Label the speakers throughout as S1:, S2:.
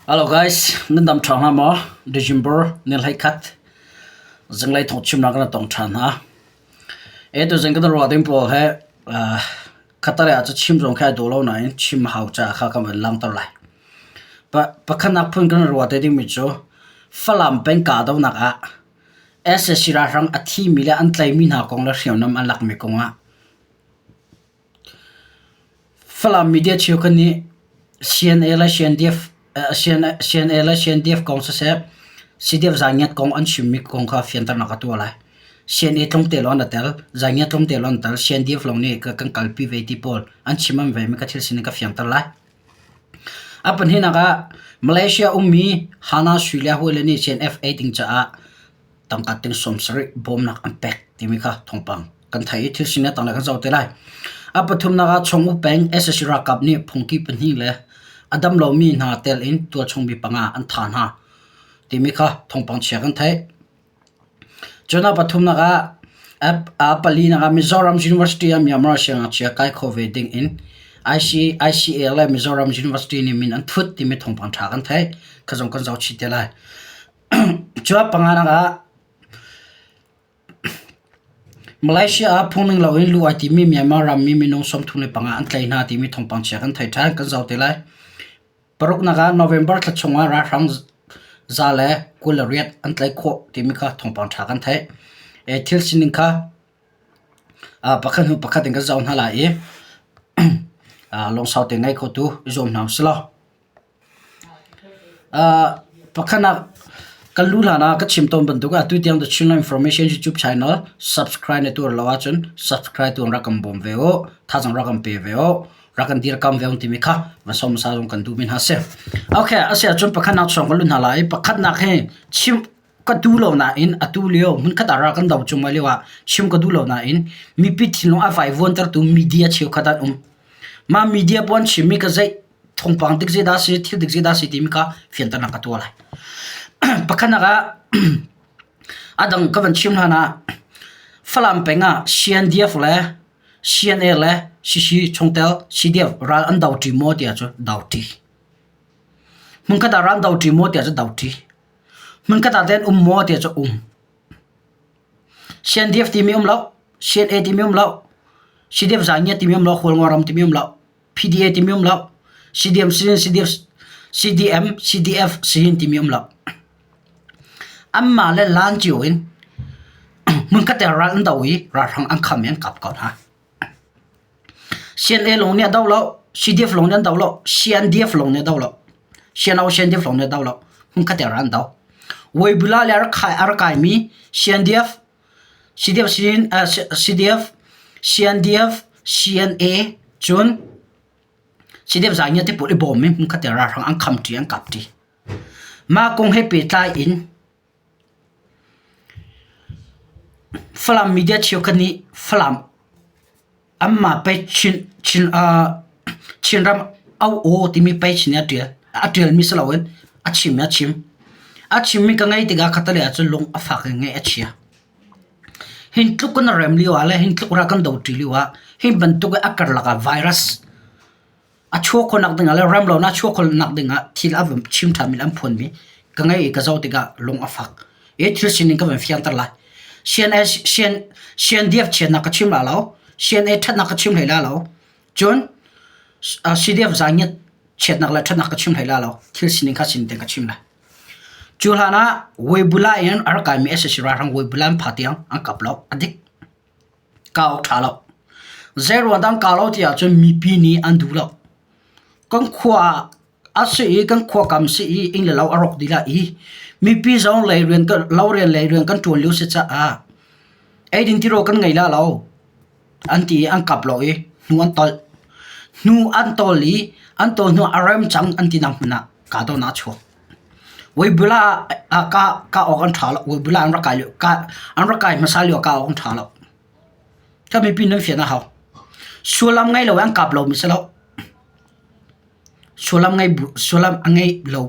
S1: Hello guys, nan dam ṭha hna maw? December ni 11 zinglei thawngchimnak kan tong ṭhan hna. E tu zing kan ruah ding pawl he khatare ah cu chim zong khi ai dawh lo nain chim hau ca kha kan van langhter lai. Pa pakhatnak phun kan ruah te dingmi cu Falam peng kahdohnak ah sac ralhrang a thimi le an tlaimi hna kong le hriamnam an lakmi kong ah Falam media cheukhat nih CNA le CNDF CNA le CNDF kong siseh, CDF Zangiat kong an chimmi kong kha fianternak a tuah lai. CNA tlawmte lawng an i tel, Zangiat tlawmte lawng an tel, CNDF lawng nih kan kalpi ve ti pawl an chim an vemi ka thil sining ka fianter lai. A pahnihnak ah Malaysia ummi Hana Sui le hawile nih CNFA ding caah tangka ting 70 bawmnak an pek timi kha thawngpang kan theih i thil sining tanglei kan zoh te lai. A pathumnak ah Chong-U peng sac ralkap nih phungki pahnih le a dam lomi hna tel in tualchung mi panga an thah hna timi kha thawngpang chia kan theih. Cun a pathumnak ah a palinak ah Mizoram University ah Myanmar siangngakchia kai kho ve ding in IC, ICA le Mizoram University nih min an thut timi thawngpang ṭha kan theih. Kha zong kan zoh chih te lai. Cu a panganak ah Malaysia ah phungning loin luh ai timi Myanmar rammi minung 35 an tlaih hna timi thawngpang chia kan theih ṭhan, kan zoh te lai. Paruknak ah November thla chungah ralhrang za le 28 an tlaih khawh timi kha thawngpang ṭha kan theih. Thil sining kha pakhat hnu pakhat in kan zoh hna lai i lungsau te ngei khotu i zuam hna usih law. Pakhat ah kan luh hlan ah ka chim tawn bantuk ah tutiang The Chinland Information YouTube channel subscribe na tuar lo ahcun subscribe tuan rak kan bawm ve u, thazaang rak kan pe ve u, rak kan dirkam ve u timi kha va som sa zong kan duh mi hna si. Okay, a si ahcun pakhatnak chung kan lut hna lai. Pakhatnak hi chim ka duh lo nain atu lio hmunkhat ah ral kan do cuahmah lio ah chim ka duh lo nain mipi thinlung a vaivuantertu media cheukhat an um. Mah media pawl an chimmi ka zeih thawngpang dik zeidah a si, thil dik zeidah a si timi kha fianternak ka tuah lai. Pakhatnak ah a dang ka van chim hlan ah Falam peng ah CNDF le CNA le CC chungtel CDF ral an do ṭi maw tiah cu do ṭi. Hmunkhat ah ral an do ṭi maw tiah cu do ṭi. Hmunkhat ah teh an um maw tiah cu um. CNDF timi um lo, CNA timi um lo, CDF Zangiat timi um lo, Hualngo ram timi um lo. PDA timi um lo. CDM CDF CDM CDF sihin timi um lo. Anmah le lan cio in hmunkhat te ral an do i ralhrang an kham i an kap ko hna. CNA lawng nih a do lo, CDF lawng nih an do lo, CNDF lawng nih a do lo. CNO CNDF lawng nih a do lo. Hmunkhat te ral an do. Weibula le a rak kai a rak kaimi CNDF CDF CDF CNDF CNA cun CDF zaangiat te pawl i bawm i hmunkhat te ralhrang an kham ṭi an kap ṭi. Mah kong he pehtlai in Falam media cheukhat nih Falam Anmah pei Chinram au-aw timi page nih a ṭial. A ṭialmi si loin a chimmi a chim. A chimmi ka ngaih tikah khatalei ahcun lung a fak i ngaih a chia. Hin tluk kan rem lio ah le hin tluk ral kan doṭi lio ah hi bantuk i a karlak ah virus A chuah khawhnak dingah le remlonak a chuah khawhnak dingah thil a van chim ṭhanmi le an phuanmi ka ngeih i ka zoh tikah lung a fak. I thil sining ka van fianter lai. CNA, CN, CNDF chiatnak ka chim la lo. CNA ṭhatnak ka chim hlei la lo. Cun CDF zaangiat chiatnak le ṭhatnak ka chim hlei la lo. Thil sining kha sin tein ka chim lai. Cu hlan ah Weibula in a rak kaimi sac ralhrang Weibula an pha tiang an kap lo. A dik. Kah awk ṭha lo. Zeiruang dah an kah lo ti ahcun mipi nih an duh lo. Kan khua ah a si i kan khua kam si i inn le lo a rawk dih lai i mipi zong lei rian lo rian lei rian kan ṭuan lio si caah eidin tirawl kan ngei la lo an ti i an kap lo i hnu an tolh. Hnu an tawl i an tawl hnu ah a rem cang an tinak hmun ah kahdohnak a chuak. Weibula ah kah awk an ṭha lo. Weibula an rak kai lio an rak kai hmasa lio ah kah awk an ṭha lo. Ka mipi nan fian a hau. Sullam ngei lo an kap lomi si lo. Sullam ngei bu sullam a ngei lo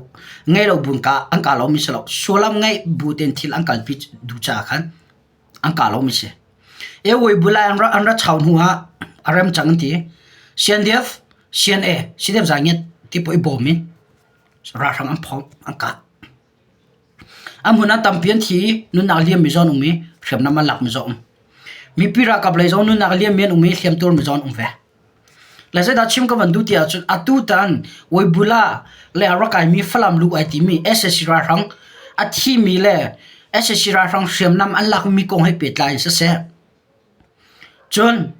S1: ngei lo buin ka an kah lomi si lo. Sullam ngei bu tein thil an kalpi duh caah khan an kah lomi si. E Weibula an ra an ra chau hnu ah a rem cang an ti. CNDF, CNA, CDF zangiat ti paoh i bawm in. Ralhrang an phomh, an kah. A hmun ah tampi an thi i nunnak liammi zong an um i hriamnam an lakmi zong a um. Mipi ralkap lei zong nunnak liammi an um i hliamtuarmi zong an um ve. Le zeidah chim ka van duh ti ahcun atutan Weibula le a rak kaimi Falam lu ai timi sac ralhrang a thimi le sac ralhrang hriamnam an lakmi kong he pehtlai in siseh, cun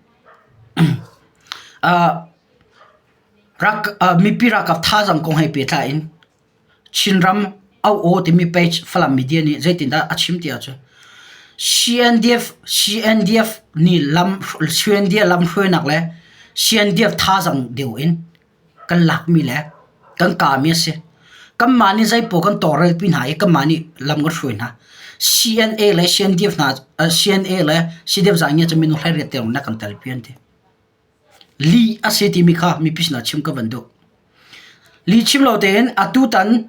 S1: mipi ralkap thazaang kong he pehtlai in Chinram au-aw timi page Falam media nih zeitindah a chim ti ahcun CNDF CNDF nih lam CNDF lamhruainak le CNDF thazaang deuh in kan lakmi le kan kami a si. Kanmah nih zeipaoh kan tawlrelpi hna i kanmah nih lam kan hruai hna. CNA le CNDF hna CNA le CDF zaangia cu minung 18 tiang na kan telpi an ti. Lih a si timi kha mipi sinah chim ka van duh. Lih chim lo tein atutan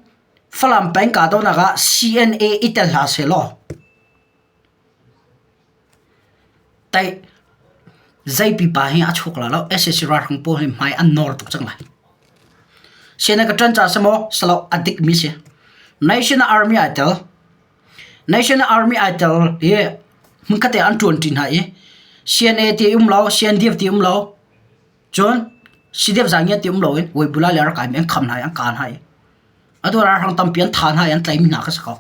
S1: Falam peng kahdohnak ah CNA i tel hlah sehlaw tai zei pipa hi a chuak la lo sac ralhrang pawl hi hmai an nawr tuk cang lai. CNA ka ṭan ca si maw? Si lo, a dikmi si. National Army ai tel. National Army ai tel i hmunkhat ah an ṭuanṭi hna i CNA ti um lo, CNDF ti um lo, cun CDF zaangiat ti um loin Weibula le a rak kaimi an kham hna i an kah hna i atu ralhrang tampi an thah hna i an tlaihmi hna kha si ko.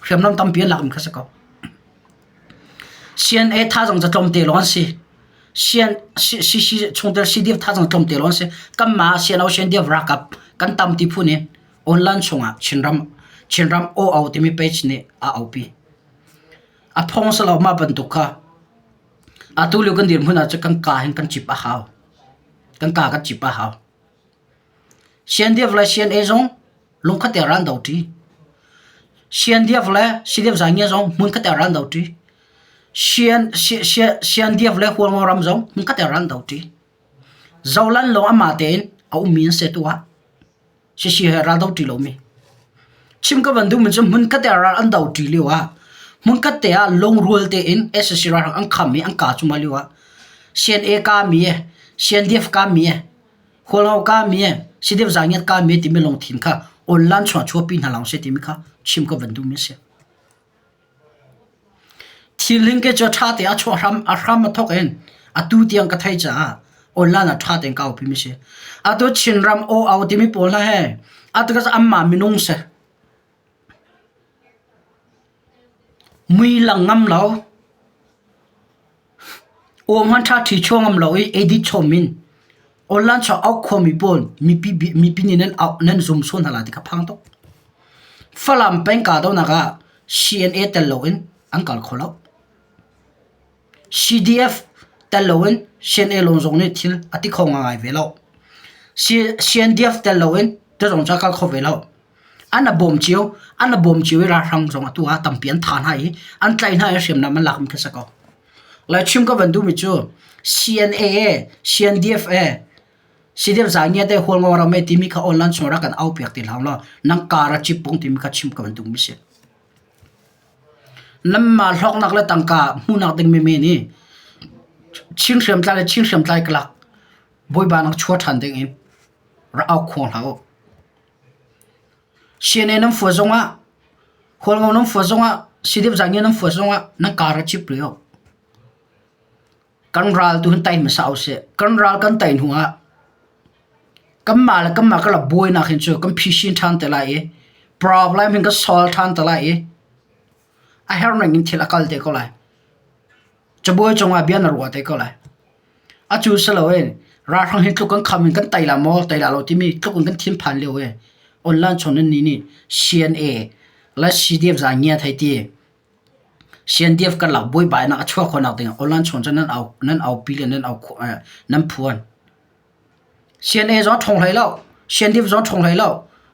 S1: Hriamnam tampi an lakmi kha si ko. CNA thazaang cu tlawmte lawng an si. CN, CC chungtel CDF thazaang tlawmte lawng an si. Kanmah CNO CNDF ralkap kan tam ti phun in Online chungah Chinram Chinram aw timi page nih a aupi. A phong salo mah bantuk kha atu lio kan dirhmun ah cun kan ka hin kan cip a hau. Kan ka kan cip a hau. CNDF le CNA zong lungkhat te ran do ṭi. CNDF le CDF Zaingia zong hmunkhat te ran do ṭi. CN, CNDF le Hualngo ram zong hmunkhat te ran do ṭi. Zolan lawng amah tein a ummi an si tu ah. Sisi he ral do ṭi lomi. Chim ka van duhmi cu hmunkhat te ah ral an do ṭi lio ah hmunkhat te ah lungrual tein sac ralhrang an kham i an kah cuahmah lio ah CNA kami e, CNDF kami e, Hualngo kami e, CDF Zangiat kami e timi lungthin kha online chuah chuahpi hna hlah usih timi kha chim ka van duhmi a si. Thil hing ke cu ṭha te a chuah hram a hram a thawk in atu tiang ka theih caah online ah ṭha tein ka aupi mi si. Atu Chinram aw au timi pawl hna he atu ka anmah minung si. Mui lang ngam lo. Aw hmanh ṭha ṭhi chuah ngam lo i edit chom in online chuah auh khomi pawl mipi mipi nih nan auh nan zum sual hna lai ti kha phang tuk. Falam peng kahdohnak ah CNA tel loin an kal kho lo. CDF tel loin CNA lawng zong nih thil a ti kho ngai ve lo. CNDF tel loin tuzong cu a kal kho ve lo. An a bawm cio, an a bawm cio i ralhrang zong atu ah tampi an thah hna i an tlaih hna i hriamnam an lakmi kha si ko. Lai chim ka van duhmi cu CNA e, CNDF e, CDF zaangia te Hualngo ram e timi kha online chung rak kan au piak ti hlah law nang kar a chip pung timi kha chim ka van duhmi si. Nanmah hlawknak le tangka hmuhnak ding menmen i Chin hriamtlai le Chin hriamtlai ka lak bawipa nak chua ṭhan ding in rak au khuang hlah u. CNA nan fuat zongah Hualngo nan fuat zongah CDF Zaangia nan fuat zongah nan kar a cip rih. Kan ral tu hin tai hmasa usih. Kan ral kan tai hnu ah kanmah le kanmah kan rak buainak hin cu kan phisin ṭhan te lai i problem hin kan solve ṭhan te lai i a herh ning in thil a kal te ko lai. Cabuai cungah bia na ruah te ko lai. Atu si loin ralhrang hi tluk kan kham in kan tei la maw tei la lo timi tluk in kan thinphan lio i online chung nan nih nih CNA le CDF za ngia thei ti CNDF kan lak buaibainak a chuah khawhnak ding online chung cu nan au nan aupi le nan au nan phuan. CNA zong ṭhawng hlei lo, CNDF zong ṭhawng hlei lo,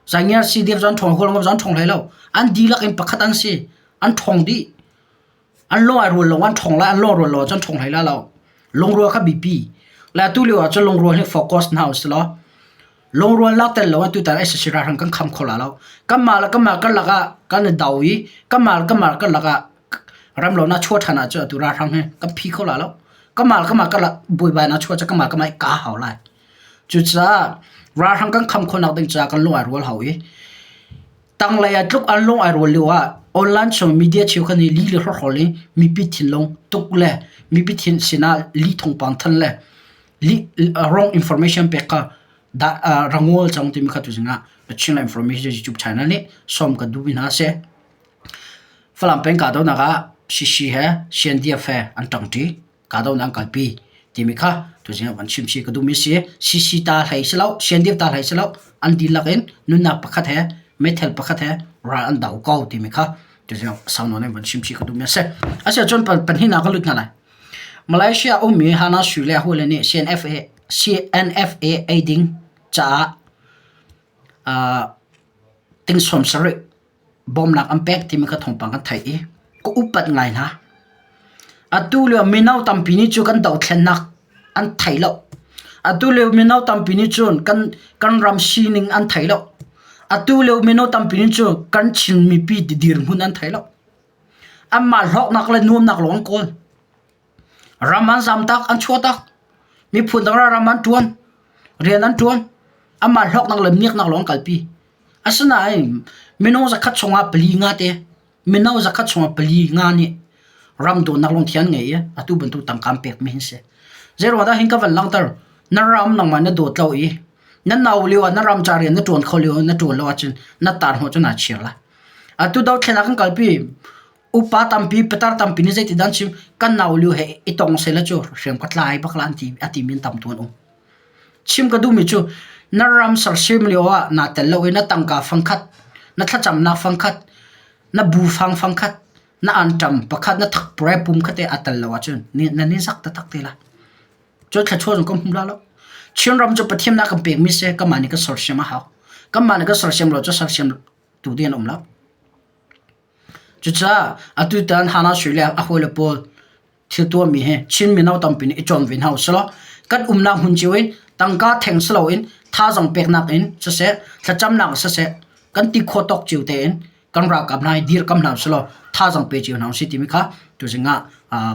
S1: Zaingia CDF zong ṭhawng Hualngo zong ṭhawng hlei lo. An dihlak in pakhat an si. An ṭhawng dih. An lung ai rual lo an ṭhawng lai, an lung rual lo ahcun ṭhawng hlei lai lo. Lungrual kha biapi. Le atu lio ahcun lungrual hi focus hna usih law lungrualnak tel lo in tutan sac ralhrang kan kham kho lai lo. Kanmah le kanmah karlak ah kan i do i kanmah le kanmah karlak ah ramlonak chuah ṭhan ahcun atu ralhrang hi kan phi kho lai lo. Kanmah le kanmah karlak buaibainak chuah cu kanmah le kanmah i kah hau lai. Cucaah ralhrang kan kham khawhnak ding caah kan lung ai rual hau i. Tanglei ah tluk an lung ai rual lio ah online chung media cheukhat nih li le hrawkhrol in mipi thinlung tuk le mipi thin sinah li thawngpang thanh le li wrong information pek kha dah rangual cang timi kha tuzing ah The Chinland Information YouTube channel nih sawm kan duhmi hna a si. Falam peng kahdohnak ah Shishi he CNDF he an ṭangṭi. Kahdohnak an kalpi timi kha tuzing ah van chim chih ka duhmi a si. CC ta hlei si lo, CNDF ta hlei si lo, an dihlak in nunnak pakhat he meithal pakhat he ral an do ko timi kha tuzing ah sau nawn in van chim chih ka duhmi a si. Asiahcun pahnihnak kan lut hna lai. Malaysia ummi Hana Sui le a hawile nih CNFA, CNFA ei ding caah ting sawm sarih bawmnak an pek timi kha thawngpang kan theih i ka upat ngai hna. Atu lio mino tampi nih cu kan dothlennak an thei lo. Atu lio mino tampi nih cun kan kan ram sining an thei lo. Atu lio mino tampi nih cun kan Chin mipi dirhmun an thei lo. Anmah hlawknak le nuamnak lawng an kawl. Ram an zamtak, an chuahtak. Miphun dang ram an ṭuan. Rian an ṭuan. Anmah hlawknak le miaknak lawng an kalpi. Asinain minung zakhat chungah pali nga te mino zakhat chungah pali nga nih ram dawtnak lungthin an ngei i atu bantuk tangka an pekmi an si. Zeiruang dah hin ka van langhter? Na ram nangmah na dawt lo i na no lio ah na ram ca rian na ṭuan kho lio na ṭuan lo ahcun na tar hnawh cu naa chir lai. Atu dothlennak kan kalpi upa tampi patar tampi nih zeitin dah an chim kan nau lio he i tong sehla cu hriam ka tlai bak la an ti a timi an tam tu an um. Chim ka duhmi cu na ram sersiam lio ah naa tel lo i na tangka fangkhat, na thlacamnak fangkhat, na bu fang fangkhat, na anṭam pakhat, na thakpre pum khat te aa tel lo ahcun na ni zak taktak te lai. Cun thluachuah zong kan hmu la lo. Chinram cu Pathian nih a kan pekmi si, kanmah nih kan sersiam a hau. Kanmah nih kan sersiam lo cu sersiam tu ding an um lo. Cucaah atutan Hana Sui le a hawile pawl thil tuahmi hi Chin mino tampi nih i cawn ve hna usih law kan umnak hmun cio in tangka theng si loin thazaang peknak in siseh thlacamnak in siseh kan ti khawh tawk cio tein kan ralkap hna hi dirkam hna usih law thazaang pe cio hna usih timi kha tuzing ah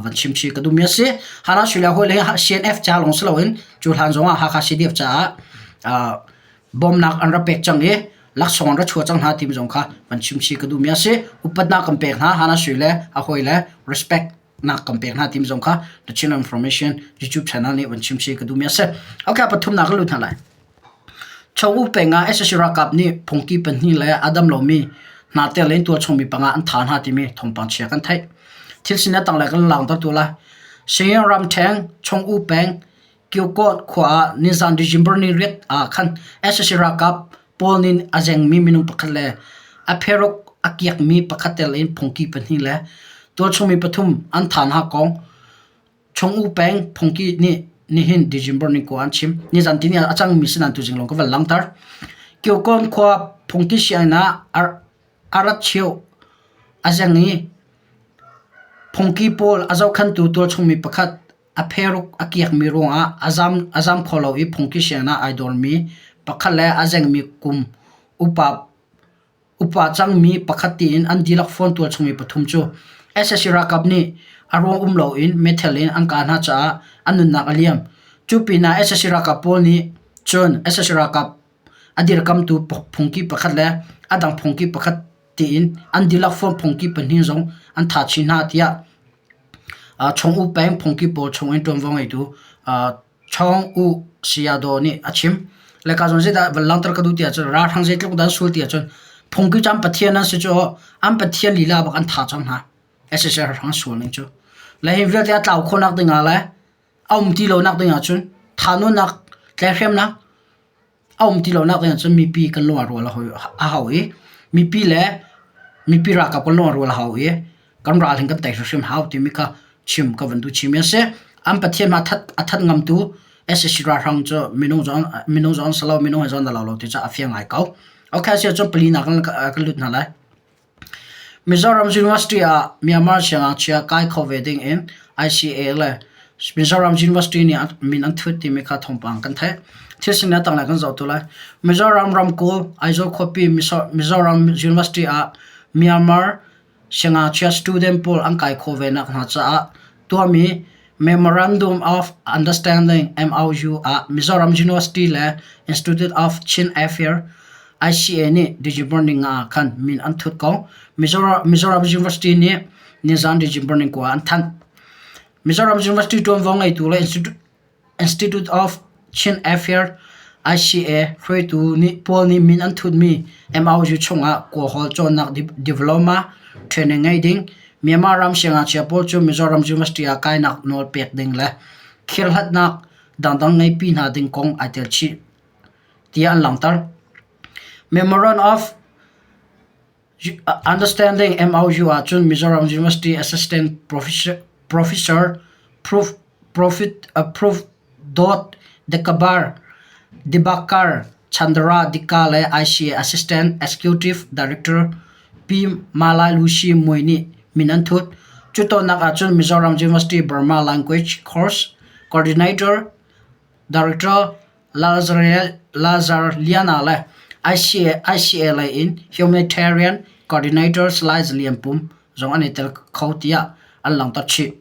S1: van chim chih ka duhmi a si. Hana Sui le hawi le CNF ca lawng si loin cu hlan zongah Hakha CDF caah bawmnak an rak pek cang i laksawng an ra chuah cang hna timi zong kha van chim chih ka duhmi a si. Upatnak kan pek hna, Hana Sui le a hawi le respect nak kan pek hna timi zong kha The Chin Information YouTube channel nih van chim chih ka duhmi a si. Okay, pathumnak kan lut hna lai. Chong-u peng ah SSC ralkap nih phungki pahnih le a dam lomi hna tel in tualchungmi panga an thah hna timi thawngpang chia kan theih. Thil sin a tanglei kan langhter tu lai. Singing ramṭheng Chong-u peng Kyokot khua ah nizan December ni riat ah khan sac ralkap pawl nih a zengmi minung pakhat le a pheruk a kiakmi pakhat tel in phungki pahnih le tualchungmi pathum an thah hna kong Chung'u peng phungki nih nihin December ni kua an chim. Nizan tini ah a cangmi si nain tuzing lawng ka van langhter. Kyokon khua phungki sianginn ah a rat cheu a zeng i phungki pawl a zohkhenhtu tualchungmi pakhat A pheruk a kiakmi ruangah a zam, a zam kho lo i phungki sianginn ah ai dawrmi pakhat le a zengmi kum upa upa cangmi pakhat tiin an dihlak phone tualchungmi pathum cu sac ralkap nih a ruang um loin meithal in an kah hna caah an nunnak a liam. Cu pinah sac ralkap pawl nih cun sac ralkap a dirkamtu phungki pakhat le a dang phungki pakhat tiin an dihlak phone phungki pahnih zong an thah chih hna tiah Chong-u peng phungki pawl chungin ṭuanvo ngeitu Chong-u Sayadaw nih a chim. Le ka zawn zeidah van langhter ka duh ti ahcun ralhrang zeitluk dah an sual ti ahcun phungki cu an pathian an si cu an pathian lila bak an thah cang hna. SSA ralhrang sual ning cu. Le hi vialte a tlau khawhnak ding ah le a um ti lonak ding ahcun thahnawnnak tlaihhremnak a um ti lonak ding ahcun mipi kan lung a rual a hau i mipi le mipi ralkap kan lung a rual a hau i kan ral hin kan tei hrimhrim hau timi kha chim ka van duh chimi a si. An Pathian hma a that ngamtu SAC ralhrang cu minung zong minung zong si lo minung he zong na lo lo ti cu a fiang ngai ko. Okay, si ahcun pali nak kan lut hna lai. Mizoram University ah Myanmar siangngakchia kai kho ve ding in ICA le Mizoram University nih min an thut timi kha thawngpang kan theih. Thil sining a tanglei kan zoh tu lai. Mizoram ramkulh Aizawl khuapi Mizoram University ah Myanmar siangngakchia student pawl an kai khawh ve nak hna caah tuahmi Memorandum of Understanding MOU ah Mizoram University le Institute of Chin Affairs. ICA nih December ni nga ah khan min an thut ko. Mizoram University nih nizan December ni kua an thanh. Mizoram University ṭuanvo ngeitu le Institute of Chin Affairs ICA hruaitu nih pawl nih min an thutmi MOU chungah Kawlhawl cawnnak diploma training ngei ding, Myanmar ram siangngakchia pawl cu Mizoram University ah kainak nawl pek ding le khirhlatnak dangdang ngeipi hna ding kong ai tel chih tiah an langhter. Memorandum of Understanding MOU ahcun Mizoram University Assistant Professor Prof. Prof. Dekabar Dibakar Chandra Dika le ICA Assistant Executive Director Pi Malai Lucy Mui nih min an thut. Cu tonnak ahcun Mizoram University Burma Language Course Coordinator Director Lazar Liana le ICA lei in Humanitarian Coordinator Salai Zalian Pum zong an i tel kho tiah an langhter chih.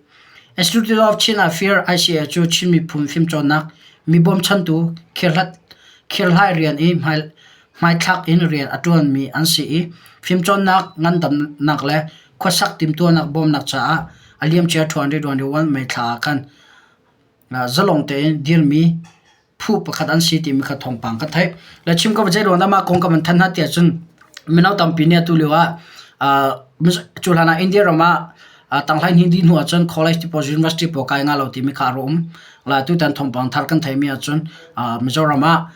S1: Institute of Chin Affairs ICA cu Chin miphun fimcawnnak mi bawmchantu kherhlai rian i hmaithlak in rian a ṭuanmi an si i fimcawnnak, ngandamnak le khuasak timhtuahnak bawmnak caah a liamcia 2021 May thla ah khan zalong tein dirmi phu pakhat an si timi kha thawngpang kan theih. Le chim ko zei ruang dah mah kong ka van thanh hna tiah cun mino tampi nih atu lio ah cu hlan ah India ram ah tanghlai hnih dih hnu ahcun college ti pawl university pawl kai nga lo timi kha a rak um. La tutan thawngpang thar kan theihmi ahcun Mizoram ah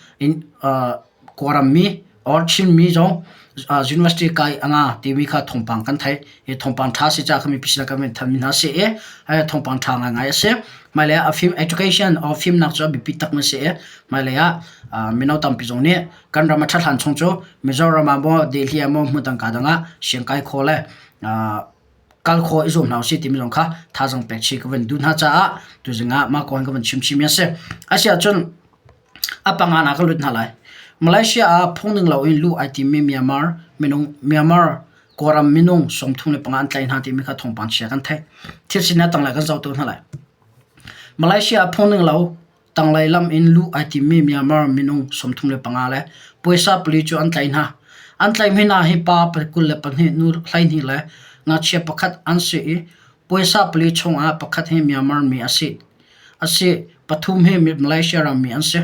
S1: Kawlram mi or Chinmi zong university kai a nga timi kha thawngpang kan theih. Hi thawngpang ṭha si caah khan mipi sinah kan van thanmi hna a si i thawngpang ṭha ngaingai a si. Hmailei ah a fim education or fimnak cu a biapi takmi a si i hmailei ah mino tampi zong nih kan ram a ṭhat hlan chung cu Mizoram ah maw Delhi ah maw hmun dang ka dang ah siangkai khawh le kal khawh i zuam hna usih timi zong kha thazaang pek chih ka van duh hna caah tuzing ah mah kong ka van chim chihmi a si. Asiahcun A panga ah ka lut hna lai. Malaysia ah phungning loin luh ai timmi Myanmar minung Myanmar Kawlram minung 35 an tlaih hna timi kha thawngpang chia kan theih. Thil sining a tanglei kan zoh tu hna lai. Malaysia ah phungning lo tanglei lam in luh ai timmi Myanmar minung 35 le puaisa pali cu an tlaih hna. An tlaihmi hna hi pa 22, nu 12 le ngakchia pakhat an si i puaisa pali chungah pakhat hi Myanmar mi a si. A si, pathum hi Malaysia rammi an si.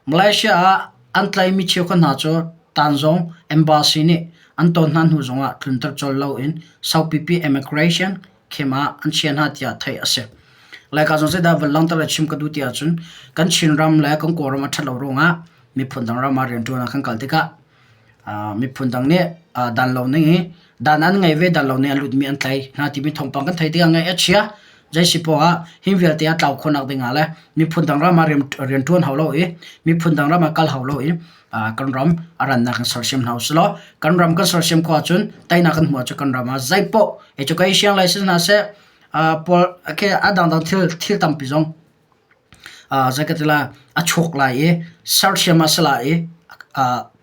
S1: Malaysia ah an tlaihmi cheukhat hna cu Tanzung Embassy nih an ton hna hnu zongah tlunter colh loin saupipi immigration khem ah an chia hna tiah theih a si. Laika zong zeidah van langhter le chim ka duh ti ahcun kan Chinram le kan Kawlram a ṭhat lo ruangah miphun dang ram ah rianṭuan ah kan kal tikah miphun dang nih dan lo ning i dan an ngei ve dan lo ning a lutmi an tlai hna timi thawngpang kan theih tikah ngaih a chia. Zei si poah ah hi vialte a tlau khawhnak ding ah le miphun dang ram ah rianṭuan hau lo i miphun dang ram ah kal hau lo i kan ram a rannak kan sersiam hna usih law kan ram kan sersiam khawh ahcun teinak kan hmuh ahcun kan ram ah zeipaoh education lei si hna seh pawl a dangdang thil thil tampi zong Zeikatila a chuak lai i sersiam a si lai i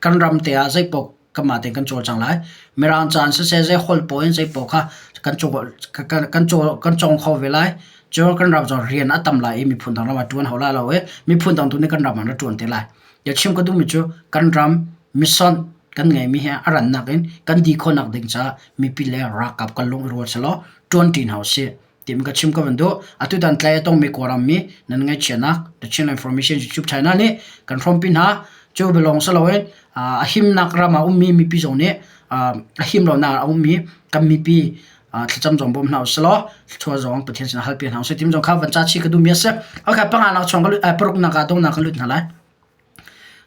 S1: kan ram te ah zeipaoh kanmah tein kan cawlcang lai. Mirang ca in siseh zei holh paoh in zeipaoh kha kan cawng kho ve lai. Cun kan ram zong rian a tam lai i miphun dang ram ah ṭuan hau lai lo i miphun dang tu nih kan ram ah an ra ṭuan te lai. Bia chim ka duhmi cu kan ram mission kan ngeimi he a rannak in kan di khawhnak ding caah mipi le ralkap kan lung i rual sehlaw ṭuanṭi hna usih. Tim ka chim ka van duh. Atutan tlai a tongmi Kawlram mi nan ngaihchiatnak The Chin Information YouTube channel nih kan hrawmpi hna. Cu belong si loin a himnak ram ah ummi mipi zong nih a him lonak ah a ummi kan mipi thlacam zong bawm hna usih law thluachuah zong Pathian sinah halpi hna usih. Tim zong kha van ca chih ka duhmi a si. Okay, panganak chung ka lut, paruknak ah dongnak kan lut hna lai.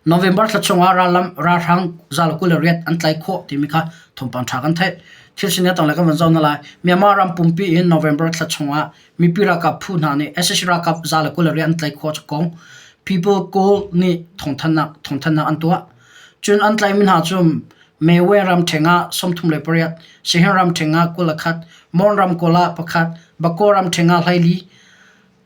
S1: November thla chungah rallam ralhrang zal 28 an tlaih khawh timi kha thawngpang ṭha kan theih. Thil sining a tanglei kan van zoh hna lai. Myanmar ram pumpi in November thla chungah mipi ralkap phu hna nih sac ralkap zal 28 an tlaih khawh kong People Call nih thawngthanhnak thawngthanhnak an tuah. Cun an tlaihmi hna cu Mewe ramṭheng ah 38, Sihin ramṭheng ah 21, Mon ramkulh ah pakhat, Bakaw ramṭheng ah 14,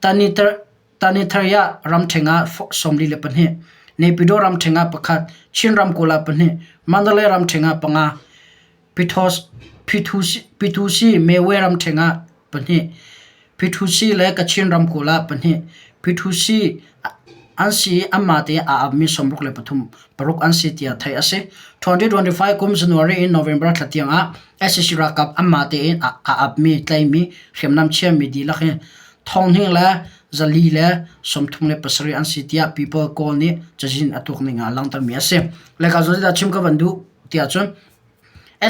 S1: Taniter Tanitharya ramṭheng ah 42, Naypyidaw ramṭheng ah pakhat, Chin ramkulh ah pahnih, Mandalay ramṭheng ah panga, Pyithusi Mewe ramṭheng ah pahnih, Pyithusi le Kachin ramkulh ah pahnih, Pyithusi. an si i anmah tein aa apmi 63 paruk an si tiah theih a si. 2025 kum January in November thla tiang ah sac ralkap anmah tein aa apmi tlaimi hriamnam chiami dihlak hi thonghnih le 437 an si tiah People Call nih cazin a tuak ning ah langhtermi a si. Leka zeidah chim ka van duh tiah cun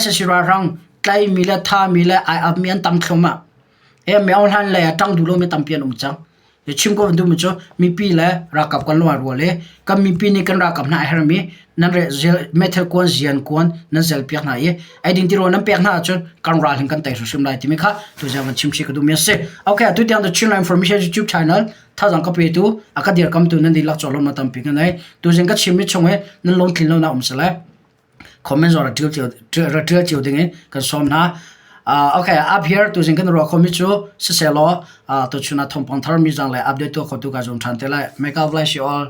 S1: sac ralhrang tlaimi le thami le ai apmi an tam thluahmah. He meo hlan lei ah ṭang duh lomi tampi an um cang. Hi chim ko duhmi cu mipi le ralkap kan lung rual i kan mipi nih kan ralkap hna a herhmi nan re meithal kuan zian kuan nan zel piak hna i eiding tirawl nan pek hna ahcun kan ral hin kan tei hrimhrim lai timi kha tuzing van chim chih ka duhmi a si. Okay, atu tiang The Chinland Information YouTube channel thazang ka petu a ka dirkamtu nan dihlak cawlawmnak tampi ka nei. Tuzing ka chimmi chung i nan lungtlin lonak um sile comment zong rak ṭial cio ding in kan sawm hna. Uh, okay, up here tuzing kan ruah khomi cu sisehlaw uh, tuchun ah thawngpang thar mi zang le update tuah khotu ka zum ṭhan te lai. May God bless you all.